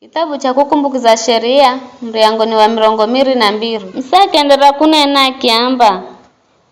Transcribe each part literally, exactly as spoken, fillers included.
Kithabu cha Kukumbukiza Sheria, muryango ni wa mirongo miri na mbiri. Musa akienderera kunena akiamba,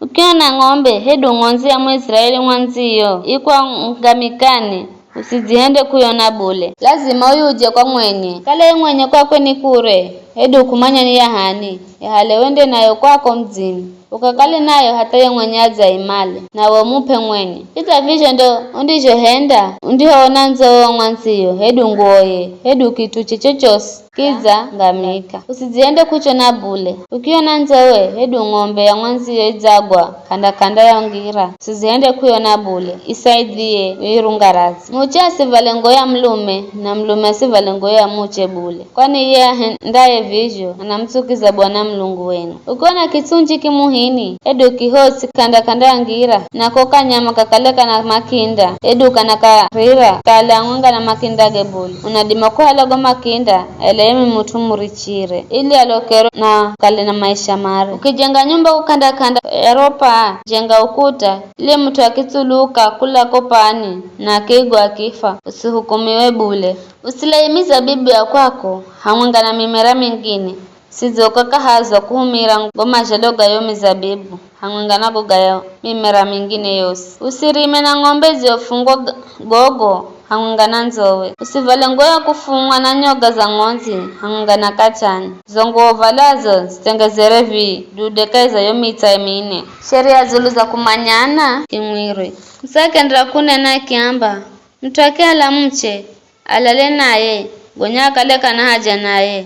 "Ukiona ng'ombe hedu ng'ondzi ya Muiziraeli mwandziyo ikwangamikani, usidzihende kuyona bule. Lazima uyuje kwa mwenye. Kala ye mwenye kwakwe ni kure, hedu kumanya ni ya h'ani, ehale wende nayo kwako mudzini. Ukakale nayo hatha ye mwenye adzaimale, nawe umup'e mwenye. Kidza vizho ndo undizhohenda undihoona ndzo wo mwandziyo, hedu nguwoye, hedu kit'uche chochosi, kidza ngamika. Usidzihende kuchona bule. Ukiona ndzowe, hedu ng'ombe ya mwandziyo idzagwa k'anda-k'anda ya ngira, usidzihende kuyona bule, isaidhiye uirunga radhi. Muche asivale nguwo ya mulume, na mulume asivale nguwo ya muche bule, kwani iye ahendaye vizho anamutsukiza Bwana Mulungu wenu. Ukiona kitsundji kimuhini, hedu kihosi k'anda-k'anda ya ngira, nako kanyama kakale kana makinda, hedu kana karira, kale hamwenga na makindage bule, unadima kuhala go makinda, ela ye mut'u murichire, ili alokerwe na kale na maisha mare. Ukijenga nyumba ku k'anda-k'anda ya ro paa, jenga ukuta, ili mut'u akitsuluka kula ko paani, na akigwa akifa, usihukumiwe bule. Usilaye mizabibu ya kwako hamwenga na mimera mingine, sidze ukakahazwa kuhumira go mazhalo ga yo mizabibu hamwenga na go ga yo mimera mingine yosi. Usirime na ng'ombe ziofungwa g-, gogo hamwenga na ndzowe. Usivale nguwo ya kufumwa na nyoga za ng'ondzi hamwenga na kachani. Zo nguwo uvalazo zitsengezere vidude kahi za yo mitsa mine." Sheria dzulu za kumanyana kimwiri. Musa akienderera kunena akiamba, "Mut'u akihala muche, alale naye, gonya akale kana haja naye,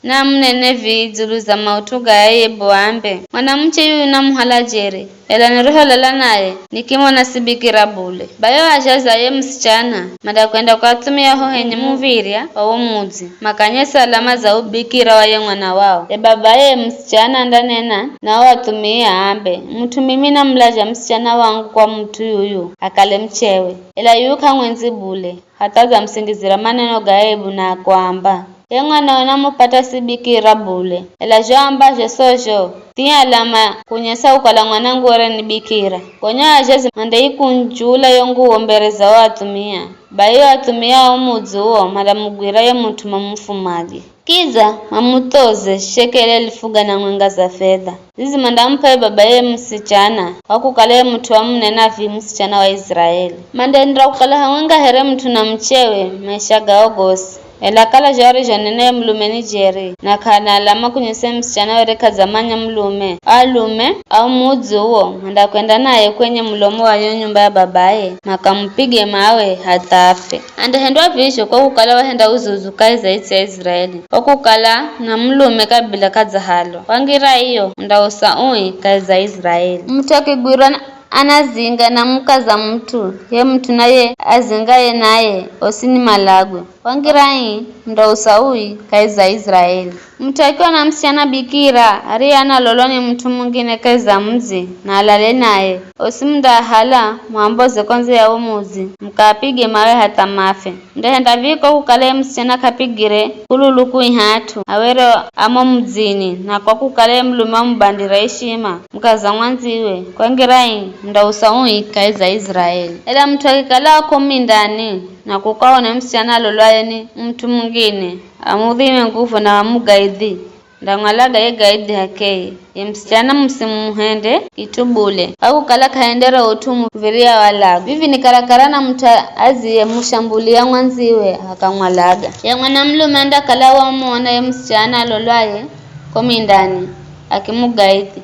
namunene vii dzulu za maut'u gaya ye bo ambe, 'Mwanamuche yuyu namuhala jeri, ela niriholala naye, nikimona si bikira bule.' Bai o azhazi a ye musichana mandakwenda kuathumia ho henye muv̱irya wa wo mudzi, makanyese alama za ubikira wa ye mwana wao. E babaye musichana andanena na o athumia aambe, 'Mut'u mimi namulazha musichana wangu kwa mut'u yuyu akale muchewe, ela yuyu k'amwendzi bule.' Hatha adzamusingizira maneno ga aibu na kuamba, 'Ye mwana uyu namupata si bikira bule.' Ela zho aambazho so zho, thia alama kunyesa kukala mwanangu were ni bikira. Gonya o azhazi mandaikunjula yo nguwo mbere za o athumia. Bai o athumia a wo mudzi uwo mandamugwira ye mut'u mamufumage. Kidza mamuthoze shekeli elifu gana mwenga za fedha. Zizi mandamup'a ye babaye musichana, kwa kukala ye mut'u wamunena vii musichana wa Iziraeli. Mandaenderera kukala hamwenga here mut'u na muchewe maisha gao gosi. Ela kala zho arizhonena ye mulume ni jeri, na k'ana alama kunyesa ye musichana were k'adzamanya mulume, alume a wo mudzi uwo mandakwenda naye kwenye mulomo wa yo nyumba ya babaye, makamupige mawe hatha afe. Andahendwa vizho kwa kukala wahenda uzuzu kahi za its'i ya Iziraeli, kwa kukala na mulume kabila k'adzahalwa. Kwa ngira iyo, undausa ui kahi za Iziraeli. Mut'u akigwirwa na anazinga na mukaza mut'u, ye mut'u naye azingaye naye, osi ni malagwe. Kwa ngira ii, undausa ui kahi za Iziraeli. Mut'u akiona musichana bikira, ariye analolwa ni mut'u mungine kahi za mudzi, na alale naye, osi mundaahala, muamboze ko ndze ya wo mudzi, mukaapige mawe hatha mafe. Mundahenda vii kwa kukala ye musichana k'apigire kululu kuihat'u, awere a mo mudzini, na kwa kukala ye mulume wamubandira ishima, mukaza mwandziwe, kwa ngira ii, mundausa ui kahi za Iziraeli. Ela mut'u akikala a ko mindani, na kukaona ye musichana alolwaye ni mut'u mungine, amudhime nguvu na amugaidhi, ndamwalaga ye gaidhi h'akeye, ye musichana musimuhende kit'u bule, kwa kukala k'ahendere ut'u muv̱irya walagwe. Vivi ni karakara na mut'u adziyemushambulia mwandziwe akamwalaga. Ye mwanamulume andakala wamuona ye musichana alolwaye ko mindani, akimugaidhi.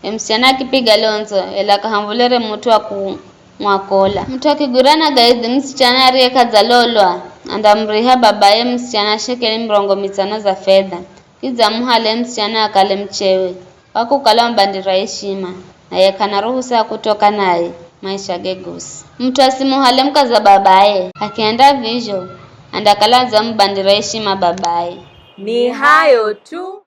Ye musichana akipiga londzo, ela k'ahamvolere mut'u wa kumwakola. Mut'u akigwirwa na gaidhi musichana ariye k'adzalolwa, andamuriha babaye musichana shekeli mirongo mitsano za fedha. Kidza amuhale musichana akale muchewe, kwa kukala wamubandira ishima, naye k'ana ruhusa ya kutoka naye maishage gosi. Mut'u asimuhale mukaza babaye, akihenda vizho, andakala adzamubandira ishima babaye. Ni hayo tu.